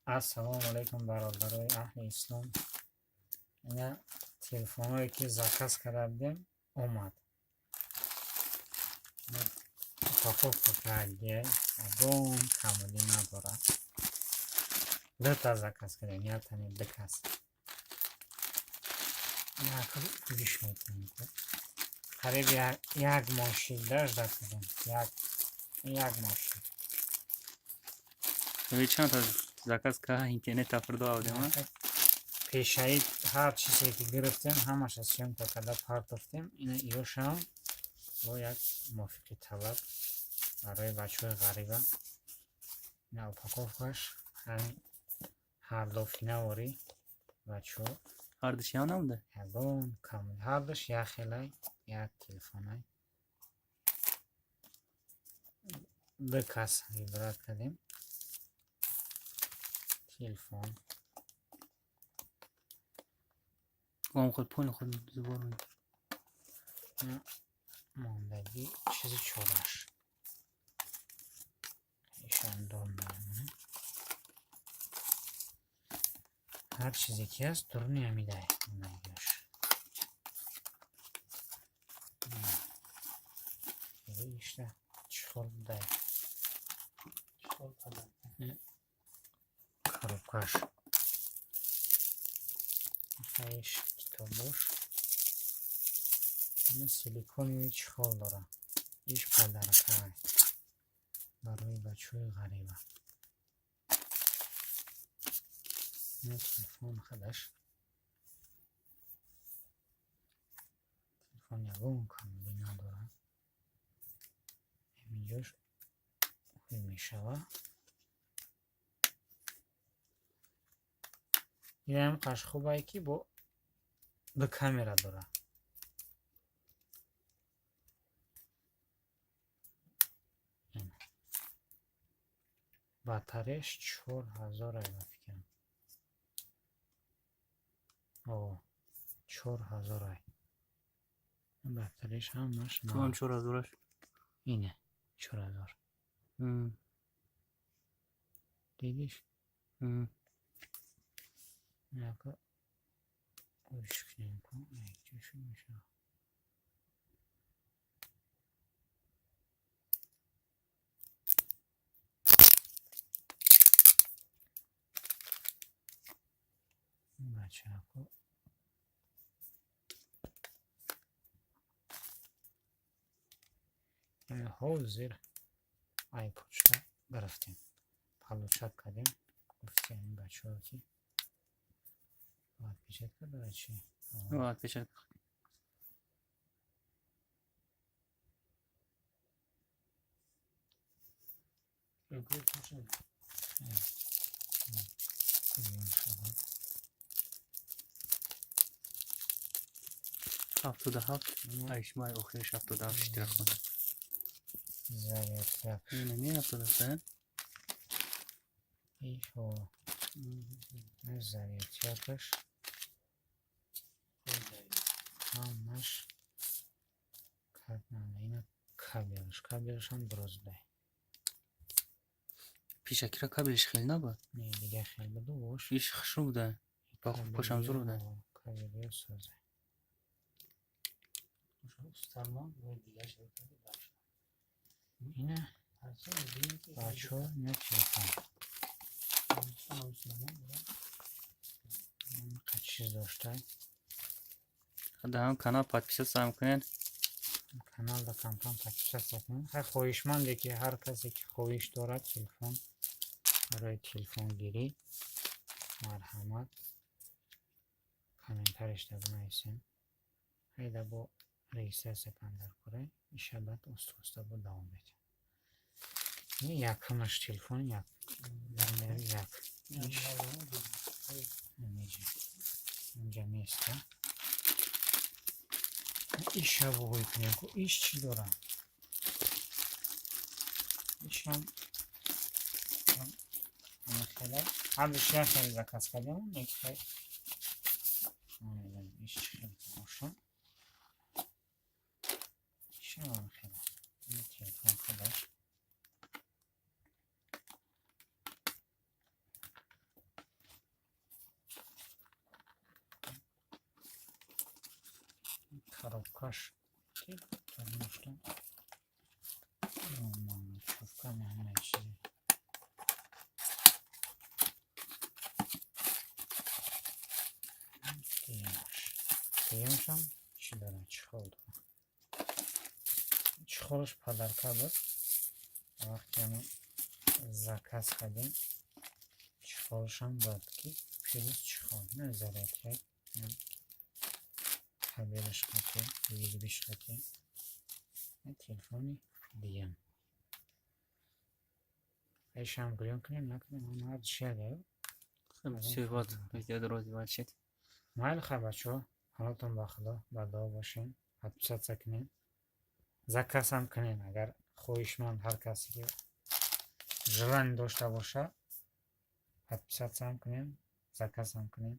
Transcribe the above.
Ассалому алайкум, бародарои аҳли ислом. Ина телефонҳое, ки заказ карда будем, омад. Упаковка кардия, ягон камбудӣ надорад. Дута заказ кардем, яктани ду кас. Гӯш мекунем. Қариб як моҳ шид, ждать кардем. Як моҳ шид. Чанд та заказ ка интернет тафридо авдем? Пешаи ҳар чизе, ки гирифтем, ҳамаша съёмка карда партофтем. Ина иёшам бо як мувофиқи талаб барои бачаҳои ғариба. Ина упаковкаш ҳардофинаворӣ бачаҳо. Ҳардуш як намуда? Ягон кам, ҳардуш як хелай, як телефонай. Ду кас выбрать кардем. Телефон. Вам худ понял, худ сбор. Мондагӣ чизи чораш. Ишам дор мемонем. Ҳар чизе ки ҳаст, дуруни ҳамидай мондагиаш. Ишта чехол будай. Коробкаш. Иш китобош. Силиконовый чехол дорад. Иш подаркай барои бачаҳои ғариба. Телефон худаш. Телефон ягон камбудӣ надорад. Ҳаминҷош ҳуй мешавад. Инам қаш хубае, ки бо ду камера дорад. Батареяш 4000 ай, ба фикрам. О, 4000 ай. Батареяш ҳамаш. Туам 4000-аш? Ине, 4000. Дидиш? Яка гӯш кунем ку, якҷошу мешавад. Бачако. Ҳозир ай почта гирифтем. Получать кардем. Гуфтем ин бачаҳо, ки отпечатка дорад чи? Отпечатка. 77 ай шумои охириш 77 иштирок. Зарядка. Не 77? Ишо. Зарядкаш. Ҳамаш ина кабелш, кабелшам дуроздай. Пешакира кабелш хел набуд? Не, дига хел буду бош. Иш хушрӯ буда. Пошам зур буда. Кабелиё соза. Ина бачаҳо, ина телефон. Инқадр чиз доштай. Дар ҳам канал подписаться кунед. Каналда камкам подписаться кунед. Ҳар хоҳишманде ки, ҳар касе ки хоҳиш дорад телефон, барои телефонгирӣ, марҳамат, комментарияшда бинависем. Ҳайда бо регистрация кунам дар кора, иша баъд оста оста бо давом медиҳем. Ин якумаш телефон як номери як. Инҷа. Инҷа места. Иша бугӯй кунем ку, иш чӣ дорам? Ишам хеле ҳардуш як хел заказ кардем, як хел. Намедонам, иш чӣ хел бошад. Ишам хеле. Ин телефон худаш. Мелочёвкаш, потому что мелочёвка, ҳамаи чизе. Дуюмашам чӣ дорад? Чехол дорад. Чехолаш подарка буд. Вақте ҳамон заказ кардем, чехолашам дод, ки плюс чехол, на зарядка, кабелаш қати, USB-ш қати. Телефони диям. Айшам гирён кунем, накунем, ҳар шиягаю. Суҳбат видео дорози бачед. Майли, хай, бачаҳо, ҳалотон ба Худо, ба дуо бошем, подписаться кунем, заказам кунем, агар хоҳишманд, ҳар касе ки желание дошта боша, подписаться ҳам кунем, заказам кунем.